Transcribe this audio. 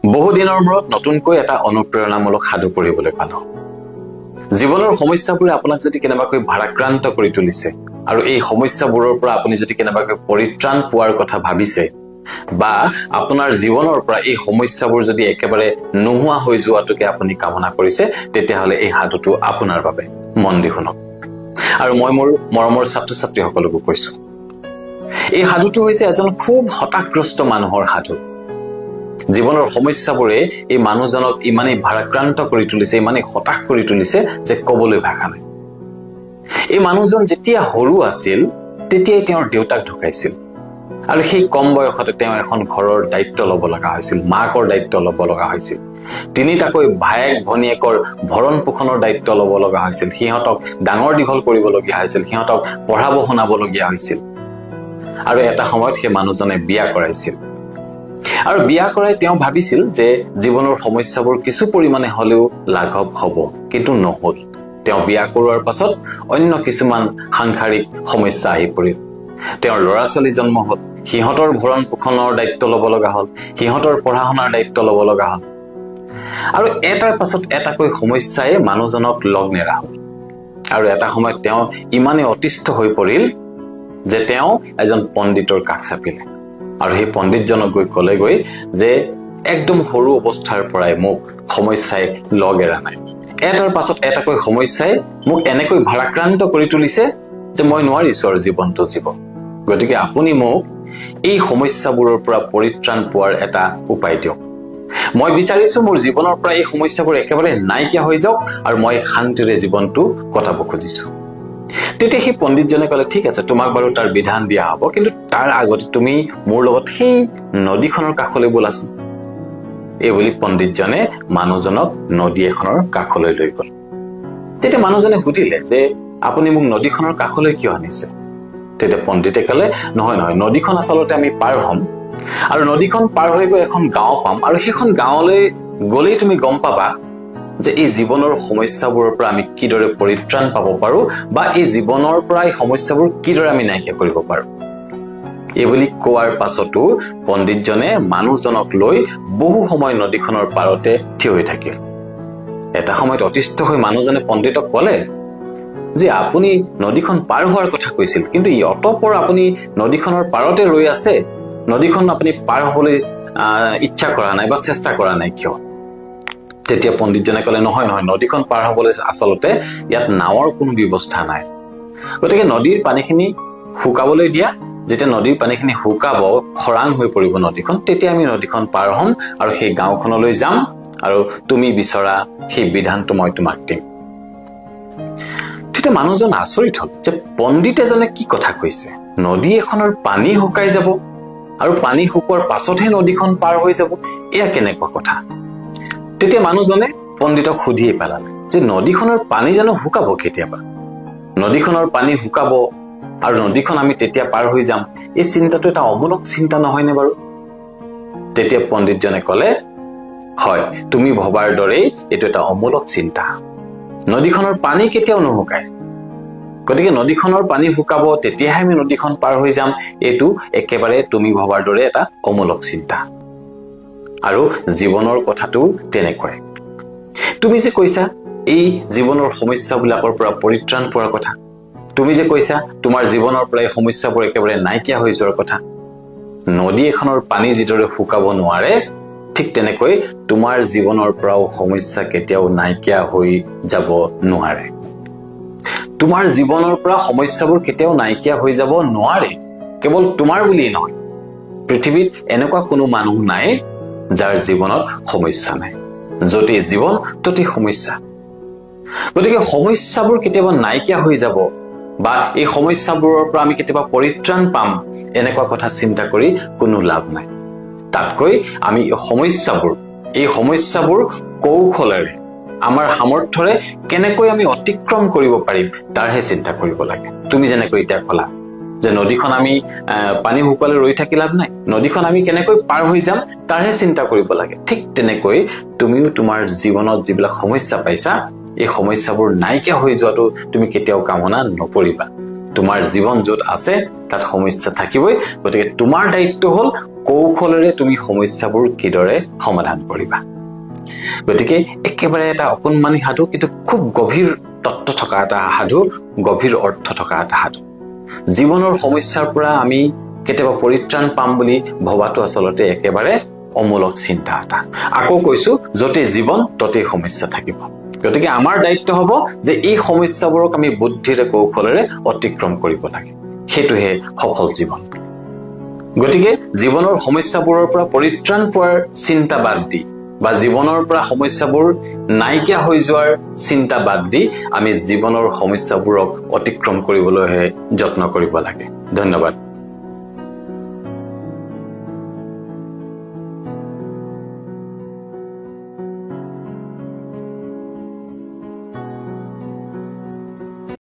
বহুদিনৰ মূৰত নতুনকৈ এটা অনুপ্ৰেৰণামূলক সাধু পঢ়িবলৈ পালো। জীৱনৰ সমস্যাবোৰে আপোনাক যদি কেনেবাকৈ ভাৰাক্ৰান্ত কৰি তুলিছে আৰু এই সমস্যাবোৰৰ পৰা আপুনি যদি কেনেবাকৈ পৰিত্ৰাণ পোৱাৰ কথা ভাবিছে বা আপোনাৰ জীৱনৰ পৰা এই সমস্যাবোৰ যদি একেবাৰে নোহোৱা হৈ যোৱাটোকে আপুনি কামনা কৰিছে, তেতিয়াহ'লে এই সাধুটো আপোনাৰ বাবে। মন দি শুনক। আৰু মই মোৰ মৰমৰ ছাত্ৰ ছাত্ৰীসকলকো কৈছো, এই সাধুটো হৈছে এজন খুব হতাশগ্ৰস্ত মানুহৰ সাধু। জীৱনৰ সমস্যাবোৰে এই মানুহজনক ইমানেই ভাৰাক্ৰান্ত কৰি তুলিছে, ইমানেই হতাশ কৰি তুলিছে যে ক'বলৈ ভাষা নাই। এই মানুহজন যেতিয়া সৰু আছিল তেতিয়াই তেওঁৰ দেউতাক ঢুকাইছিল আৰু সেই কম বয়সতে তেওঁ এখন ঘৰৰ দায়িত্ব ল'ব লগা হৈছিল, মাকৰ দায়িত্ব ল'ব লগা হৈছিল, তিনিটাকৈ ভায়েক ভনীয়েকৰ ভৰণ পোষণৰ দায়িত্ব ল'ব লগা হৈছিল, সিহঁতক ডাঙৰ দীঘল কৰিবলগীয়া হৈছিল, সিহঁতক পঢ়াব শুনাবলগীয়া হৈছিল। আৰু এটা সময়ত সেই মানুহজনে বিয়া কৰাইছিল আৰু বিয়া কৰাই তেওঁ ভাবিছিল যে জীৱনৰ সমস্যাবোৰ কিছু পৰিমাণে হ'লেও লাঘৱ হ'ব, কিন্তু নহ'ল। তেওঁ বিয়া কৰোৱাৰ পাছত অন্য কিছুমান সাংসাৰিক সমস্যা আহি পৰিল। তেওঁৰ ল'ৰা ছোৱালী জন্ম হ'ল, সিহঁতৰ ভৰণ পোষণৰ দায়িত্ব ল'ব লগা হ'ল, সিহঁতৰ পঢ়া শুনাৰ দায়িত্ব ল'ব লগা হ'ল। আৰু এটাৰ পাছত এটাকৈ সমস্যাই মানুহজনক লগ নেৰা হ'ল। আৰু এটা সময়ত তেওঁ ইমানেই অতিষ্ঠ হৈ পৰিল যে তেওঁ এজন পণ্ডিতৰ কাষ চাপিলে আৰু সেই পণ্ডিতজনক গৈ ক'লেগৈ যে একদম সৰু অৱস্থাৰ পৰাই মোক সমস্যাই লগ এৰা নাই, এটাৰ পাছত এটাকৈ সমস্যাই মোক এনেকৈ ভাৰাক্ৰান্ত কৰি তুলিছে যে মই নোৱাৰিছো আৰু জীৱনটো জীৱ। গতিকে আপুনি মোক এই সমস্যাবোৰৰ পৰা পৰিত্ৰাণ পোৱাৰ এটা উপায় দিয়ক। মই বিচাৰিছো মোৰ জীৱনৰ পৰা এই সমস্যাবোৰ একেবাৰে নাইকিয়া হৈ যাওক আৰু মই শান্তিৰে জীৱনটো কটাব খুজিছো। তেতিয়া সেই পণ্ডিতজনে ক'লে, ঠিক আছে, তোমাক বাৰু তাৰ বিধান দিয়া হ'ব, কিন্তু তাৰ আগতে তুমি মোৰ লগত সেই নদীখনৰ কাষলৈ ব'লাচোন। এই বুলি পণ্ডিতজনে মানুহজনক নদী এখনৰ কাষলৈ লৈ গ'ল। তেতিয়া মানুহজনে সুধিলে যে আপুনি মোক নদীখনৰ কাষলৈ কিয় আনিছে? তেতিয়া পণ্ডিতে ক'লে, নহয় নহয়, নদীখন আচলতে আমি পাৰ হ'ম আৰু নদীখন পাৰ হৈ গৈ এখন গাঁও পাম আৰু সেইখন গাঁৱলৈ গ'লেই তুমি গম পাবা যে এই জীৱনৰ সমস্যাবোৰৰ পৰা আমি কিদৰে পৰিত্ৰাণ পাব পাৰো বা এই জীৱনৰ পৰা এই সমস্যাবোৰ কিদৰে আমি নাইকিয়া কৰিব পাৰো। এই বুলি কোৱাৰ পাছতো পণ্ডিতজনে মানুহজনক লৈ বহু সময় নদীখনৰ পাৰতে থিয় হৈ থাকিল। এটা সময়ত অতিষ্ঠ হৈ মানুহজনে পণ্ডিতক ক'লে যে আপুনি নদীখন পাৰ হোৱাৰ কথা কৈছিল, কিন্তু অতপৰ আপুনি নদীখনৰ পাৰতে ৰৈ আছে, নদীখন আপুনি পাৰ হ'বলৈ ইচ্ছা কৰা নাই বা চেষ্টা কৰা নাই কিয়? তেতিয়া পণ্ডিতজনে ক'লে, নহয় নহয়, নদীখন পাৰ হ'বলৈ আচলতে ইয়াত নাৱৰ কোনো ব্যৱস্থা নাই, গতিকে নদীৰ পানীখিনি শুকাবলৈ দিয়া। যেতিয়া নদীৰ পানীখিনি শুকাব, খৰাং হৈ পৰিব নদীখন, তেতিয়া আমি নদীখন পাৰ হ'ম আৰু সেই গাঁওখনলৈ যাম আৰু তুমি বিচৰা সেই বিধানটো মই তোমাক দিম। তেতিয়া মানুহজন আচৰিত হ'ল যে পণ্ডিত এজনে কি কথা কৈছে, নদী এখনৰ পানী শুকাই যাব আৰু পানী শুকোৱাৰ পাছতহে নদীখন পাৰ হৈ যাব, এয়া কেনেকুৱা কথা? তেতিয়া মানুহজনে পণ্ডিতক সুধিয়ে পেলালে যে নদীখনৰ পানী জানো শুকাব কেতিয়াবা? নদীখনৰ পানী শুকাব আৰু নদীখন আমি তেতিয়া পাৰ হৈ যাম, এই চিন্তাটো এটা অমূলক চিন্তা নহয়নে বাৰু? তেতিয়া পণ্ডিতজনে ক'লে, হয়, তুমি ভবাৰ দৰেই এইটো এটা অমূলক চিন্তা। নদীখনৰ পানী কেতিয়াও নুশুকায়, গতিকে নদীখনৰ পানী শুকাব তেতিয়াহে আমি নদীখন পাৰ হৈ যাম, এইটো একেবাৰে তুমি ভবাৰ দৰে এটা অমূলক চিন্তা। আৰু জীৱনৰ কথাটো তেনেকুৱাই। তুমি যে কৈছা এই জীৱনৰ সমস্যাবিলাকৰ পৰা পৰিত্ৰাণ পোৱাৰ কথা, তুমি যে কৈছা তোমাৰ জীৱনৰ পৰা এই সমস্যাবোৰ একেবাৰে নাইকিয়া হৈ যোৱাৰ কথা, নদী এখনৰ পানী যিদৰে শুকাব নোৱাৰে ঠিক তেনেকৈ তোমাৰ জীৱনৰ পৰাও সমস্যা কেতিয়াও নাইকিয়া হৈ যাব নোৱাৰে। তোমাৰ জীৱনৰ পৰা সমস্যাবোৰ কেতিয়াও নাইকিয়া হৈ যাব নোৱাৰে, কেৱল তোমাৰ বুলিয়েই নহয়, পৃথিৱীত এনেকুৱা কোনো মানুহ নাই যাৰ জীৱনত সমস্যা নাই। য'তেই জীৱন ততেই সমস্যা। গতিকে সমস্যাবোৰ কেতিয়াবা নাইকিয়া হৈ যাব বা এই সমস্যাবোৰৰ পৰা আমি কেতিয়াবা পৰিত্ৰাণ পাম, এনেকুৱা কথা চিন্তা কৰি কোনো লাভ নাই। তাতকৈ আমি এই সমস্যাবোৰ কৌশলেৰে, আমাৰ সামৰ্থ্যৰে কেনেকৈ আমি অতিক্ৰম কৰিব পাৰিম তাৰহে চিন্তা কৰিব লাগে। তুমি যেনেকৈ এতিয়া ক'লা যে নদীখন আমি পানী শুকালে ৰৈ থাকি লাভ নাই, নদীখন আমি কেনেকৈ পাৰ হৈ যাম তাৰহে চিন্তা কৰিব লাগে। ঠিক তেনেকৈ তুমিও তোমাৰ জীৱনত যিবিলাক সমস্যা পাইছা, এই সমস্যাবোৰ নাইকিয়া হৈ যোৱাটো তুমি কেতিয়াও কামনা নকৰিবা। তোমাৰ জীৱন য'ত আছে তাত সমস্যা থাকিবই, গতিকে তোমাৰ দায়িত্ব হ'ল কৌশলেৰে তুমি সমস্যাবোৰ কিদৰে সমাধান কৰিবা। গতিকে একেবাৰে এটা অকণমানি সাধু, কিন্তু খুব গভীৰ তত্ত্ব থকা এটা সাধু, গভীৰ অৰ্থ থকা এটা সাধু। জীৱনৰ সমস্যাৰ পৰা আমি কেতিয়াবা পৰিত্ৰাণ পাম বুলি ভবাটো আচলতে একেবাৰে অমূলক চিন্তা এটা। আকৌ কৈছো, য'তেই জীৱন ততেই সমস্যা থাকিব। গতিকে আমাৰ দায়িত্ব হ'ব যে এই সমস্যাবোৰক আমি বুদ্ধিৰে কৌশলেৰে অতিক্ৰম কৰিব লাগে, সেইটোহে সফল জীৱন। গতিকে জীৱনৰ সমস্যাবোৰৰ পৰা পৰিত্ৰাণ পোৱাৰ চিন্তা বাদ দি বা জীৱনৰ পৰা সমস্যাবোৰ নাইকিয়া হৈ যোৱাৰ চিন্তা বাদ দি আমি জীৱনৰ সমস্যাবোৰক অতিক্ৰম কৰিবলৈহে যত্ন কৰিব লাগে। ধন্যবাদ।